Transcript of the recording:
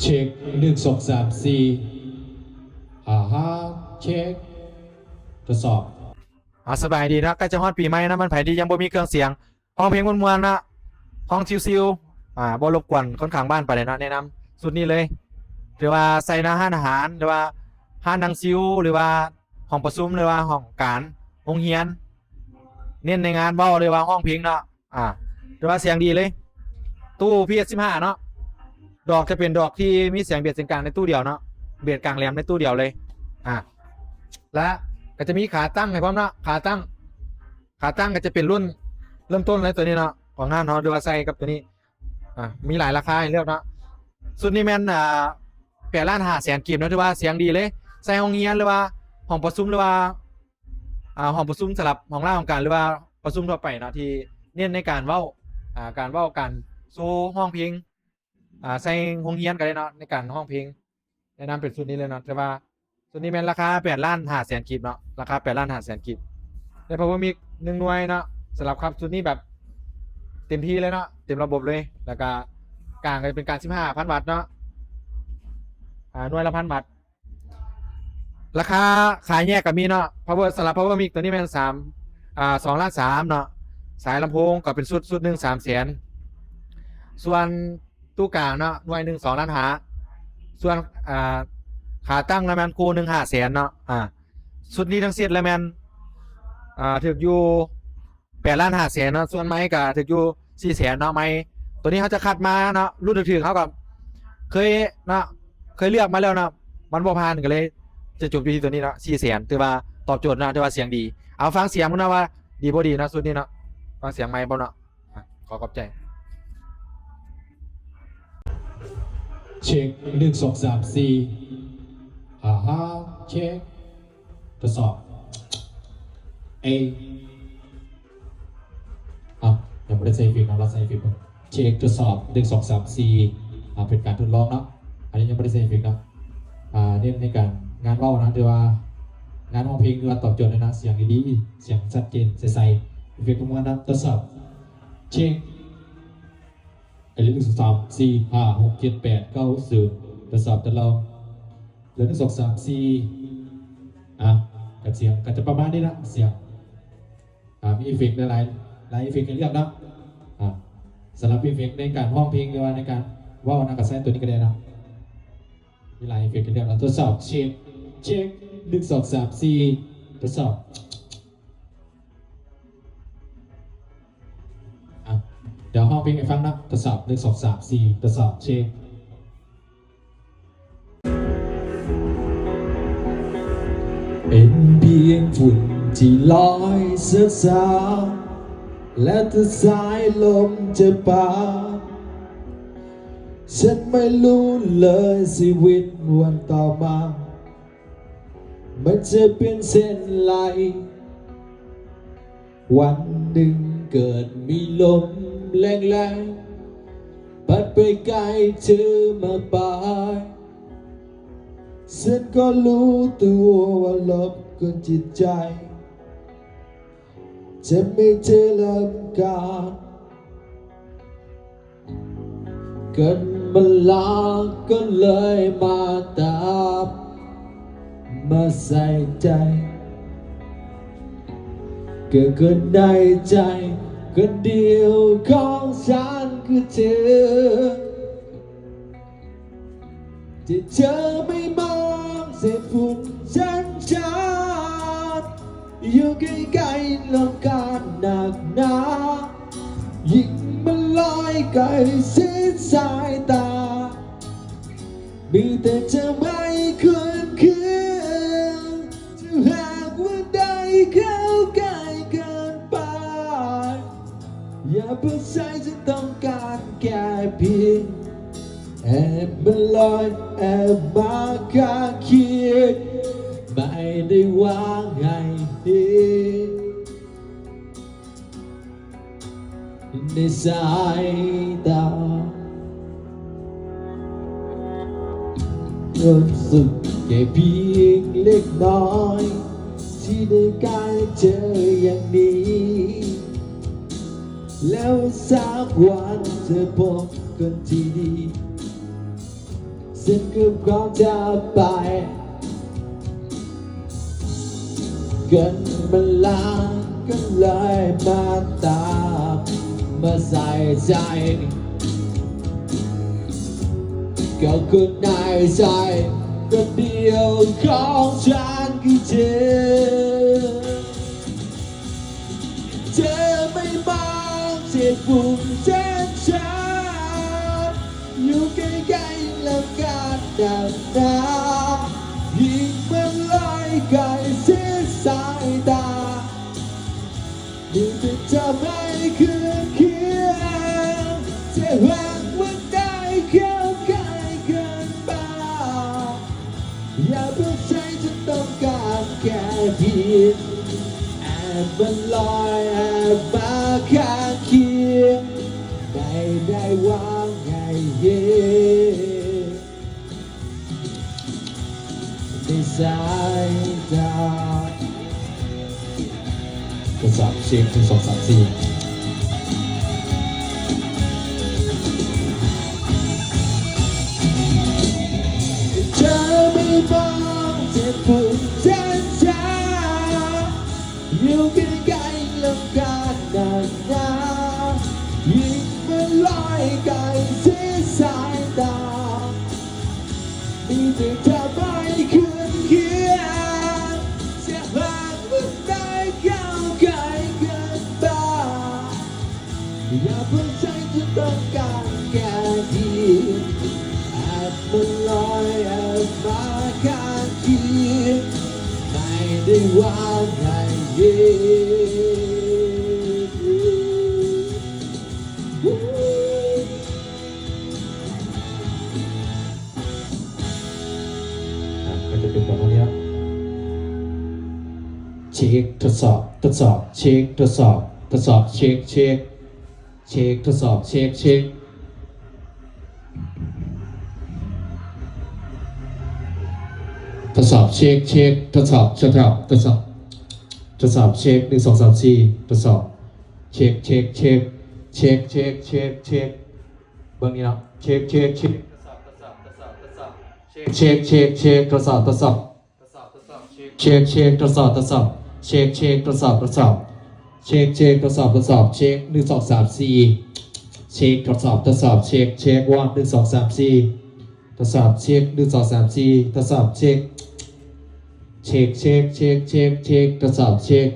ເຊັກ ໜຶ່ງ ສອງ ສາມ ສີ່ ຫ້າ ຫ້າ ເຊັກ ທົດສອບ. ອາ ສະບາຍດີເນາະ, ໃກ້ຈະຮອດປີໃໝ່ເນາະ, ມັນໃຜທີ່ຍັງບໍ່ມີເຄື່ອງສຽງ ຮ້ອງເພງມ່ວນໆເນາະ, ຮ້ອງຊິວໆ ອາ ບໍ່ລົບກວນຄົນຂ້າງບ້ານປານໃດເນາະ. ແນະນຳຊຸດນີ້ເລີຍ, ຖືວ່າໃສ່ໃນຮ້ານອາຫານ ຫຼືວ່າຮ້ານນັ່ງຊິວ ຫຼືວ່າຫ້ອງປະຊຸມ ຫຼືວ່າຫ້ອງການໂຮງຮຽນ, ເນັ້ນໃນງານເວົ້າ ຫຼືວ່າຮ້ອງເພງເນາະ. ອາ ຖືວ່າສຽງດີເລີຍ. ຕູ້ ພີເອັສ ສິບຫ້າເນາະ, ດອກຈະເປັນດອກທີ່ມີສຽງເບສເສັນກາງໃນຕູ້ດຽວເນາະ, ເບສກາງແຫຼມໃນຕູ້ດຽວເລີຍ. ອາ ແລະ ກໍຈະມີຂາຕັ້ງໃຫ້ພ້ອມເນາະ, ຂາຕັ້ງ ຂາຕັ້ງກໍຈະເປັນລຸ້ນເລີ່ມຕົ້ນເລີຍ ຕົວນີ້ເນາະ ຂອງຮ້ານເຮົາ, ຫຼືວ່າໃສ່ກັບຕົວນີ້. ອາ ມີຫຼາຍລາຄາໃຫ້ເລືອກເນາະ. ຊຸດນີ້ແມ່ນ ອາ ແປດລ້ານຫ້າແສນກີບເນາະ, ຖືວ່າສຽງດີເລີຍ. ໃສ່ໂຮງຮຽນ ຫຼືວ່າຫ້ອງປະຊຸມ ຫຼືວ່າ ອາ ຫ້ອງປະຊຸມສຳລັບຫ້ອງລາຫ້ອງການ ຫຼືວ່າປະຊຸມທົ່ວໄປເນາະ ທີ່ເນັ້ນໃນການເວົ້າ ອາ ການເວົ້າ ການໂຊຮ້ອງເພງ ອາ ໃສ່ໂຮງຮຽນກໍໄດ້ເນາະ ໃນການຮ້ອງເພງ. ແນະນຳເປັນຊຸດນີ້ເລີຍເນາະ, ແຕ່ວ່າຊຸດນີ້ແມ່ນລາຄາແປດລ້ານຫ້າແສນກີບເນາະ, ລາຄາແປດລ້ານຫ້າແສນກີບ. ໄດ້ power mic ໜຶ່ງໜ່ວຍເນາະ, ສຳລັບຂັບຊຸດນີ້ແບບເຕັມທີ່ເລີຍເນາະ, ເຕັມລະບົບເລີຍ. ແລ້ວກະກາງກໍເປັນກາງສິບຫ້າພັນວັດເນາະ, ອາ ໜ່ວຍລະພັນວັດ. ລາຄາຂາຍແຍກກໍມີເນາະ, power ສຳລັບ power mic ຕົວນີ້ແມ່ນສາມ ອາ ສອງລ້ານສາມເນາະ, ສາຍລຳໂພງກໍເປັນຊຸດ ຊຸດໜຶ່ງສາມແສນ, ສ່ວນຕູ້ກາງເນາະ ໜ່ວຍໜຶ່ງສອງລ້ານຫ້າ, ສ່ວນ ອາ ຂາຕັ້ງລະແມ່ນຄູ່ໜຶ່ງຫ້າແສນເນາະ. ອາ ຊຸດນີ້ທັງເຊັດລະແມ່ນ ອາ ຖືກຢູ່ ແປດລ້ານຫ້າແສນເນາະ, ສ່ວນໄມກະຖືກຢູ່ສີ່ແສນເນາະ. ໄມຕົວນີ້ເຮົາຈະຄັດມາເນາະ, ລຸ້ນຖືກໆ ເຮົາກໍເຄີຍເນາະ ເຄີຍເລືອກມາແລ້ວເນາະ, ມັນບໍ່ຜ່ານ ກໍເລີຍຈະຈົບຢູ່ທີ່ຕົວນີ້ເນາະ ສີ່ແສນ. ຖືວ່າຕອບໂຈດເນາະ, ຖືວ່າສຽງດີ. ເອົາ ຟັງສຽງເບິ່ງເນາະວ່າດີບໍ່ດີເນາະ ຊຸດນີ້ເນາະ, ຟັງສຽງໄມເບິ່ງເນາະ. ອາ ຂໍຂອບໃຈ. ເຊັກ ໜຶ່ງ ສອງ ສາມ ສີ່ ຫ້າ ຫ້າ ເຊັກ ທົດສອບ. ເອ ອາ ຍັງບໍ່ໄດ້ໃສ່ເອຟເຟັກເນາະ, ລອງໃສ່ເອຟເຟັກເບິ່ງ. ເຊັກ ທົດສອບ ໜຶ່ງ ສອງ ສາມ ສີ່ ອາ ເປັນການທົດລອງເນາະ, ອັນນີ້ຍັງບໍ່ໄດ້ໃສ່ເອຟເຟັກເນາະ. ອາ ເນັ້ນໃນການງານເວົ້ານະ, ແຕ່ວ່າງານຮ້ອງເພງຖືວ່າຕອບໂຈດແລ້ວນະ, ສຽງດີໆ ສຽງຊັດເຈນໃສໆ. ເອຟເຟັກປະມວນນະ, ທົດສອບ. ເຊັກ ອັນນີ້ ໜຶ່ງ ສອງ ສາມ ສີ່ ຫ້າ ຫົກ ເຈັດ ແປດ ເກົ້າ ສິບ ທົດສອບ. ແຕ່ລະ ແລ້ວ ໜຶ່ງ ສອງ ສາມ ສີ່ ອາ ກະສຽງກະຈະປະມານນີ້ລະ ສຽງ. ອາ ມີເອຟເຟັກຫຼາຍໆ ຫຼາຍເອຟເຟັກໃຫ້ເລືອກເນາະ. ອາ ສຳລັບເອຟເຟັກໃນການຮ້ອງເພງ ຫຼືວ່າໃນການເວົ້ານະ ກະໃຊ້ຕົວນີ້ກະໄດ້ເນາະ, ມີຫຼາຍເອຟເຟັກໃຫ້ເລືອກເນາະ. ທົດສອບ. ເຊັກ ເຊັກ ໜຶ່ງ ສອງ ສາມ ສີ່ ທົດສອບ. ອາ ດຽວຮ້ອງເພງໃຫ້ຟັງນະ. ທົດສອບ ໜຶ່ງ ສອງ ສາມ ສີ່ ທົດສອບ. ເຊັກ. ເປັນພຽງຝຸ່ນທີ່ລອຍຊາຊາ ແລະ ຖ້າສາຍລົມຈະປານ ສັນໄມ່ຮູ້ເລີຍຊີວິດວັນຕໍ່ມາ ມັນຈະເປັນເຊັ່ນໃດ. ວັນໜຶ່ງເກີດມີລົມແຮງໆ ພັດໄປໄກເຈີມາປາຍ ເຊິ່ງກໍຮູ້ຕົວວ່າລົບກວນຈິດໃຈ ຈະມີເທື່ອລຳການ ກັນມາລາກໍເລີຍມາຕາມ ມາໃສ່ໃຈ ກໍຄົນໃນໃຈຄົນດຽວຂອງສັນຄືເທື່ອ ທີ່ເຈີໄມ່ມອງເສດຝຸ່ນສັນຈານ ຢູ່ໃກ້ໆ ລຳຄານໜັກໜາ ຍິ່ງມາລອຍໃກ້ຊິດສາຍຕາ ມີແຕ່ຈະໄມ່ຄຸ້ນເຄືອ ຈະຫາກວ່າໄດ້ເຂົ້າໃກ້ເກີນໄປ ຢ່າເປີດໃສ ຈະຕ້ອງການແຄ່ພຽງ ແອບມາລອຍ ແອບມາຄາຄຽດ ໄມ່ໄດ້ຫວັງໃຫ້ເຫັນໃນສາຍຕາ ຄວາມສຸກແຄ່ພຽງເລັກນ້ອຍ ທີ່ໄດ້ກາຍເຈີຢ່າງນີ້ ແລ້ວສັກວັນຈະພົບຄົນທີ່ດີ ເຊັ່ນຄືພວກເຈົ້າຈະໄປ ກັນມາລາ ກໍເລີຍມາຕາມມາໃສ່ໃຈ ກໍຄົນໃນໃຈຄົນດຽວຂອງສັນຄືເຈົ້າ ເຈົ້າໄມ່ມອງເຈັບປຸງເຈັບຊ້ຳ ຢູ່ໃກ້ໆແລ້ວກັນນັ້ນນາ ຍິ່ງມັນລອຍໄກເສຍສາຍຕາ ມີແຕ່ເຈົ້າໄມ່ຄືນຄຽງ ຈະຫວັງວ່າໄດ້ເຂົ້າໃກ້ກັນໄປ ຢ່າເພິ່ງໃຈ ຈະຕ້ອງການແຄ່ພຽງ ແອບມາລອຍ ແອບມາຂ້າງຄຽງ ໄດ້ ໄດ້ຫວັງໃຫ້ເຫັນ ໃນສາຍຕາ ກະສັບເຊັກ ໜຶ່ງ ສອງ ສາມ ສີ່ ເຈົ້າໄມ່ມອງເຈັບປຸງເຈັບຊ້ຳ ຢູ່ໃກ້ໆແລ້ວກັນນັ້ນນາ ຍິ່ງມັນລອຍໄກເສຍສາຍຕາ ມີແຕ່ເຈົ້າໄມ່ຄືນຄຽງ ຈະຫວັງວ່າໄດ້ເຂົ້າໃກ້ກັນໄປ ຢ່າເພິ່ງໃຈ ຈະຕ້ອງການແຄ່ພຽງ ແອບມາລອຍ ແອບມາຂ້າງຄຽງ ໄມ່ໄດ້ຫວັງໃຫ້ເຫັນ ອ່ະ ກໍຈະເປັນປະມານນີ້ເນາະ ເຊັກ ທົດສອບ ທົດສອບ ເຊັກ ທົດສອບ ທົດສອບ ເຊັກ ເຊັກ ເຊັກ ທົດສອບ ເຊັກ ເຊັກ ທົດສອບ ເຊັກ ເຊັກ ທົດສອບ ທົດສອບ ທົດສອບ ທົດສອບ ເຊັກ ໜຶ່ງ ສອງ ສາມ ສີ່ ທົດສອບ ເຊັກ ເຊັກ ເຊັກ ເຊັກ ເຊັກ ເຊັກ ເຊັກ ເບິ່ງນີ້ເນາະ ເຊັກ ເຊັກ ເຊັກ ເຊັກ ເຊັກ ເຊັກ ເຊັກ ທົດສອບ ທົດສອບ ເຊັກ ເຊັກ ທົດສອບ ທົດສອບ ເຊັກ ເຊັກ ທົດສອບ ທົດສອບ ເຊັກ ເຊັກ ທົດສອບ ທົດສອບ ເຊັກ ເຊັກ ທົດສອບ ທົດສອບ ເຊັກ ໜຶ່ງ ສອງ ສາມ ສີ່ ເຊັກ ທົດສອບ ທົດສອບ ເຊັກ ເຊັກ ວັນ ໜຶ່ງ ສອງ ສາມ ສີ່ ທົດສອບ ເຊັກ ໜຶ່ງ ສອງ ສາມ ສີ່ ທົດສອບ ເຊັກ ເຊັກ ເຊັກ ເຊັກ ເຊັກ ເຊັກ ທົດສອບ ເຊັກ